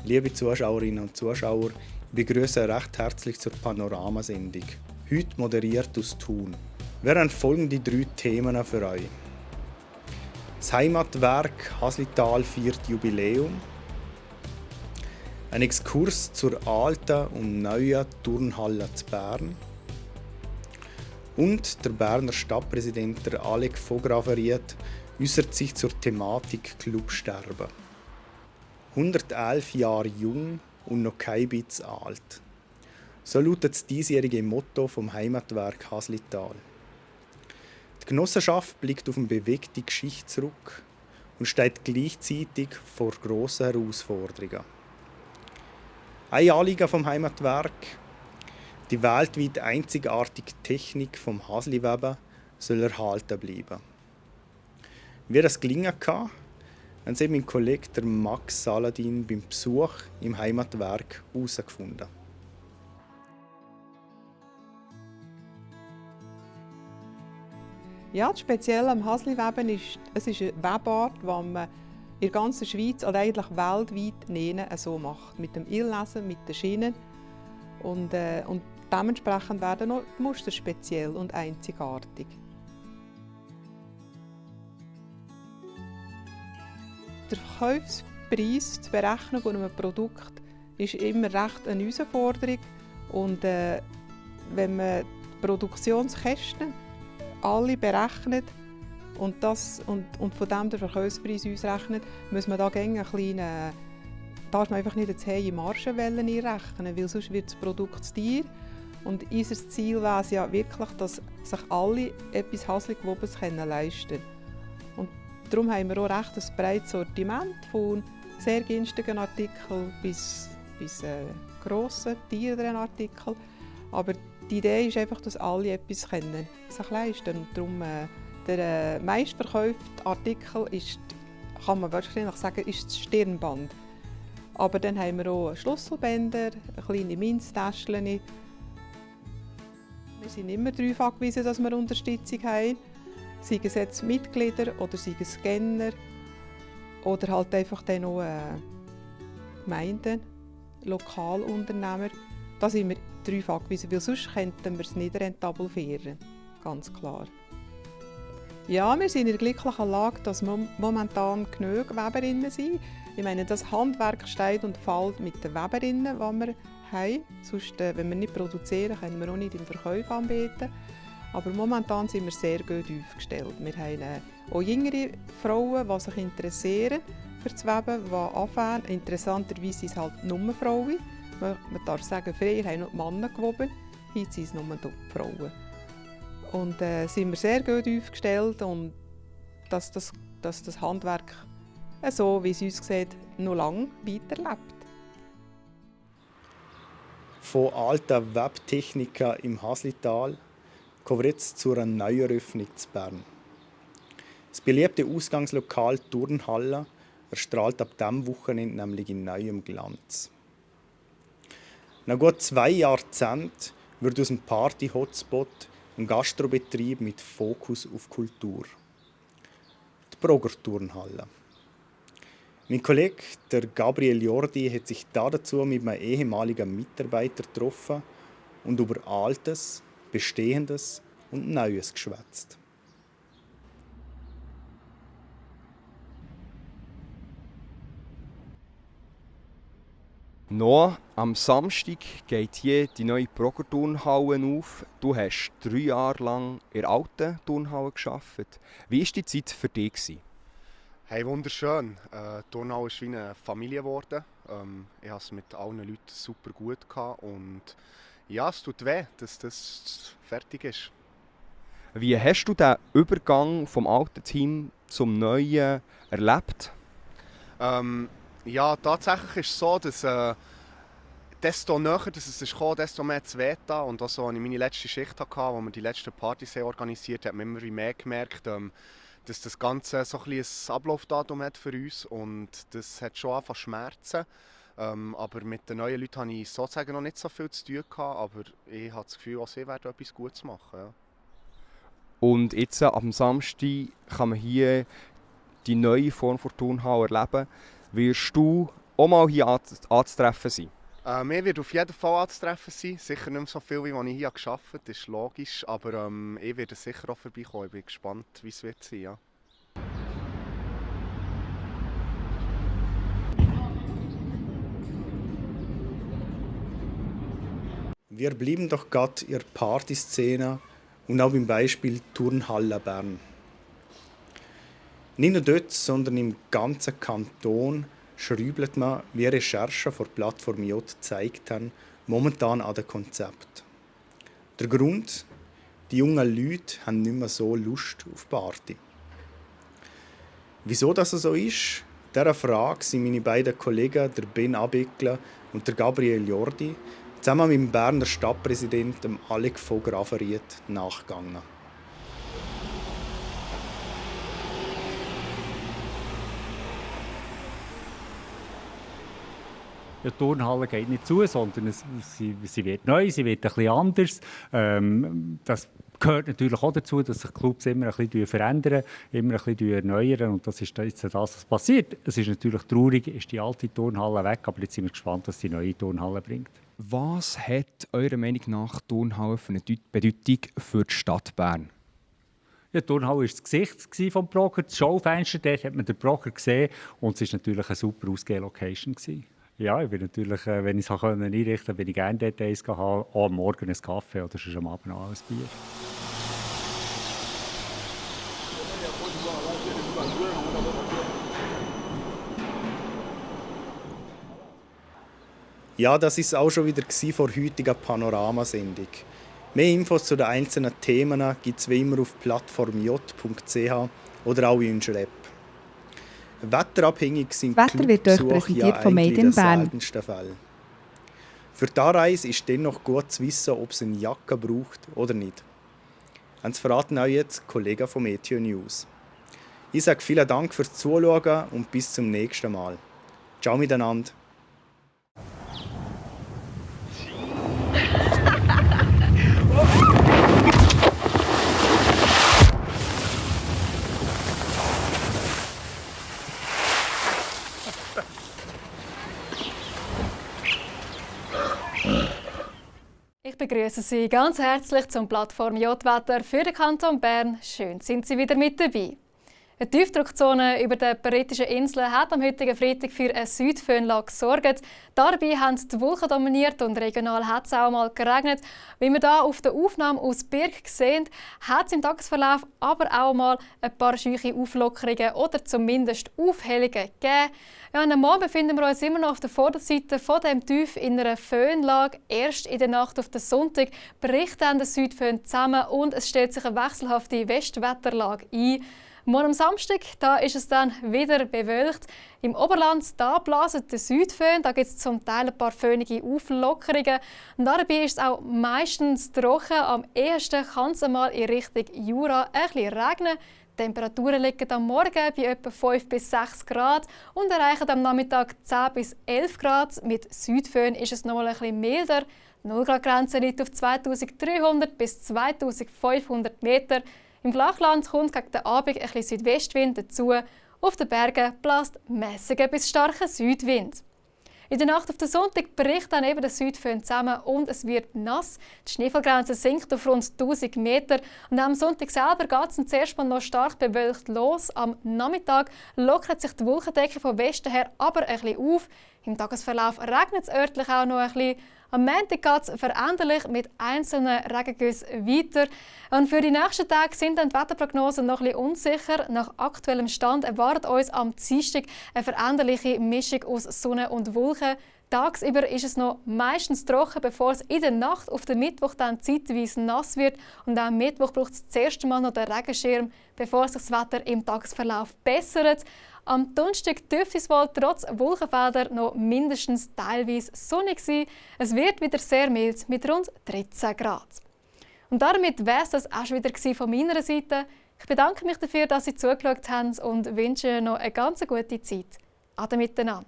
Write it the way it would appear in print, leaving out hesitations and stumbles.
Liebe Zuschauerinnen und Zuschauer, ich begrüße euch recht herzlich zur Panoramasendung. Heute moderiert aus Thun. Wir haben folgende 3 Themen für euch. Das Heimatwerk Haslital feiert Jubiläum. Ein Exkurs zur alten und neuen Turnhalle zu Bern. Und der Berner Stadtpräsident der Alec von Graveriet äußert sich zur Thematik Clubsterben. 111 Jahre jung und noch kein bisschen alt. So lautet das diesjährige Motto vom Heimatwerk Haslital. Die Genossenschaft blickt auf eine bewegte Geschichte zurück und steht gleichzeitig vor grossen Herausforderungen. Ein Anliegen vom Heimatwerk: die weltweit einzigartige Technik vom Hasliweben soll erhalten bleiben. Wie das gelingen kann, haben sie mein Kollege Max Saladin beim Besuch im Heimatwerk herausgefunden. Ja, das Spezielle am Hasliweben ist, es ist eine Webart, die man in der ganzen Schweiz oder eigentlich weltweit nähen so macht. Mit dem Irrlesen, mit den Schienen. Und dementsprechend werden auch die Muster speziell und einzigartig. Der Verkaufspreis zu berechnen von einem Produkt ist immer recht eine Herausforderung. Und wenn man die Produktionskosten alle berechnet und von dem den Verkaufspreis ausrechnet, muss man da gerne darf man einfach nicht eine hohe Marge einrechnen, weil sonst wird das Produkt zu teuer. Und unser Ziel wäre es ja wirklich, dass sich alle etwas Hasligewobenes leisten können. Und darum haben wir auch recht ein breites Sortiment von sehr günstigen Artikeln bis grossen, teureren Artikeln. Aber die Idee ist einfach, dass alle etwas sich leisten können. Und darum der meistverkaufte Artikel ist, kann man wahrscheinlich sagen, ist das Stirnband. Aber dann haben wir auch Schlüsselbänder, kleine Minztäschchen. Wir sind immer darauf angewiesen, dass wir Unterstützung haben. Seien es jetzt Mitglieder oder seien es Scanner oder halt einfach dann auch Gemeinden, Lokalunternehmer. Da sind wir darauf angewiesen, weil sonst könnten wir es nicht rentabel führen. Ganz klar. Ja, wir sind in der glücklichen Lage, dass wir momentan genug Weberinnen sind. Ich meine, das Handwerk steht und fällt mit den Weberinnen, die wir haben. Sonst, wenn wir nicht produzieren, können wir auch nicht im Verkauf anbieten. Aber momentan sind wir sehr gut aufgestellt. Wir haben auch jüngere Frauen, die sich interessieren für das Weben, die anfangen. Interessanterweise sind es halt nur Frauen. Man darf sagen, früher haben noch die Männer gewoben, heute sind es nur die Frauen. Und sind wir sehr gut aufgestellt und dass das Handwerk so, wie es uns sieht, noch lange weiterlebt. Von alten Webtechniken im Haslital kommen wir jetzt zu einer Neueröffnung zu Bern. Das beliebte Ausgangslokal Turnhalle erstrahlt ab diesem Wochenende nämlich in neuem Glanz. Nach gut 2 Jahrzehnten wird aus dem Party-Hotspot ein Gastrobetrieb mit Fokus auf Kultur. Die Brogger Turnhalle. Mein Kollege, der Gabriel Jordi, hat sich dazu mit einem ehemaligen Mitarbeiter getroffen und über Altes, Bestehendes und Neues geschwätzt. Noah, am Samstag geht hier die neue Brogger Turnhalle auf. Du hast 3 Jahre lang in der alten Turnhalle gearbeitet. Wie war die Zeit für dich? Hey, wunderschön. Die Turnhalle ist wie eine Familie geworden. Ich hatte es mit allen Leuten super gut und ja, es tut weh, dass das fertig ist. Wie hast du den Übergang vom alten Team zum neuen erlebt? Ja, tatsächlich ist es so, dass desto näher es kam, desto mehr zu weh tat. Und auch so, als ich meine letzte Schicht hatte, wo wir die letzten Partys organisiert haben, hat man immer mehr gemerkt, dass das Ganze so ein Ablaufdatum hat für uns. Und das hat schon angefangen zu schmerzen. Aber mit den neuen Leuten hatte ich sozusagen noch nicht so viel zu tun. Aber ich habe das Gefühl, auch sie werden etwas Gutes machen. Ja. Und jetzt am Samstag kann man hier die neue Form von Turnhalle erleben. Wirst du auch mal hier anzutreffen sein? Mir wird auf jeden Fall anzutreffen sein. Sicher nicht mehr so viel, wie ich hier gearbeitet habe, das ist logisch. Aber ich werde sicher auch vorbeikommen. Ich bin gespannt, wie es wird sein. Ja. Wir blieben doch gerade in der Partyszene und auch beim Beispiel Turnhalle Bern. Nicht nur dort, sondern im ganzen Kanton schrübelt man, wie Recherchen von Plattform J gezeigt haben, momentan an dem Konzept. Der Grund? Die jungen Leute haben nicht mehr so Lust auf Party. Wieso das so ist? Dieser Frage sind meine beiden Kollegen, der Ben Abickler und der Gabriel Jordi, zusammen mit dem Berner Stadtpräsidenten Alec von Graveriet nachgegangen. Die Turnhalle geht nicht zu, sondern sie wird neu, sie wird ein bisschen anders. Das gehört natürlich auch dazu, dass sich Clubs immer ein bisschen verändern, immer ein bisschen erneuern. Und das ist jetzt das, was passiert. Es ist natürlich traurig, ist die alte Turnhalle weg, aber jetzt sind wir gespannt, was die neue Turnhalle bringt. Was hat eurer Meinung nach die Turnhalle für eine Bedeutung für die Stadt Bern? Ja, die Turnhalle war das Gesicht des Broker, das Schaufenster, dort hat man den Broker gesehen und es war natürlich eine super Ausgeh-Location. Ja, ich bin natürlich, wenn ich es einrichten konnte, bin ich gerne dort haben, auch am Morgen einen Kaffee oder schon am Abend auch ein Bier. Ja, das ist auch schon wieder vor der heutigen Panoramasendung. Mehr Infos zu den einzelnen Themen gibt es wie immer auf plattformj.ch oder auch in unserer App. Wetterabhängig sind das Wetter wird euch präsentiert von Made in Bern. Für die Anreise ist dennoch gut zu wissen, ob es eine Jacke braucht oder nicht. Das verraten auch jetzt Kollegen von Meteo News. Ich sage vielen Dank fürs Zuschauen und bis zum nächsten Mal. Ciao miteinander. Ich begrüße Sie ganz herzlich zum Plattform J-Wetter für den Kanton Bern. Schön sind Sie wieder mit dabei. Eine Tiefdruckzone über den britischen Inseln hat am heutigen Freitag für eine Südföhnlage gesorgt. Dabei haben die Wolken dominiert und regional hat es auch mal geregnet. Wie wir hier auf der Aufnahme aus Birk sehen, hat es im Tagesverlauf aber auch mal ein paar scheuche Auflockerungen oder zumindest Aufhellungen gegeben. Ja, am Morgen befinden wir uns immer noch auf der Vorderseite von dem Tief in einer Föhnlage. Erst in der Nacht auf den Sonntag bricht dann der Südföhn zusammen und es stellt sich eine wechselhafte Westwetterlage ein. Morgen am Samstag da ist es dann wieder bewölkt. Im Oberland da blasen der Südföhn, da gibt es zum Teil ein paar föhnige Auflockerungen. Und dabei ist es auch meistens trocken. Am ehesten kann es einmal in Richtung Jura ein bisschen regnen. Die Temperaturen liegen am Morgen bei etwa 5 bis 6 Grad und erreichen am Nachmittag 10 bis 11 Grad. Mit Südföhn ist es noch mal ein bisschen milder. Die 0-Grad-Grenze liegt auf 2300 bis 2500 Meter. Im Flachland kommt gegen den Abend ein bisschen Südwestwind dazu. Auf den Bergen bläst mäßiger bis starker Südwind. In der Nacht auf den Sonntag bricht dann eben der Südföhn zusammen und es wird nass. Die Schneefallgrenze sinkt auf rund 1000 Meter. Und am Sonntag selber geht es zuerst mal noch stark bewölkt los. Am Nachmittag lockert sich die Wolkendecke von Westen her aber ein bisschen auf. Im Tagesverlauf regnet es örtlich auch noch ein bisschen. Am Montag geht es veränderlich mit einzelnen Regengüssen weiter. Und für die nächsten Tage sind dann die Wetterprognosen noch ein bisschen unsicher. Nach aktuellem Stand erwartet uns am Dienstag eine veränderliche Mischung aus Sonne und Wolken. Tagsüber ist es noch meistens trocken, bevor es in der Nacht auf den Mittwoch dann zeitweise nass wird. Und am Mittwoch braucht es das erste Mal noch den Regenschirm, bevor sich das Wetter im Tagesverlauf bessert. Am Donnerstag dürfte es wohl trotz Wolkenfelder noch mindestens teilweise sonnig sein. Es wird wieder sehr mild mit rund 13 Grad. Und damit wäre es das auch schon wieder von meiner Seite. Ich bedanke mich dafür, dass Sie zugeschaut haben und wünsche noch eine ganz gute Zeit. Ade miteinander.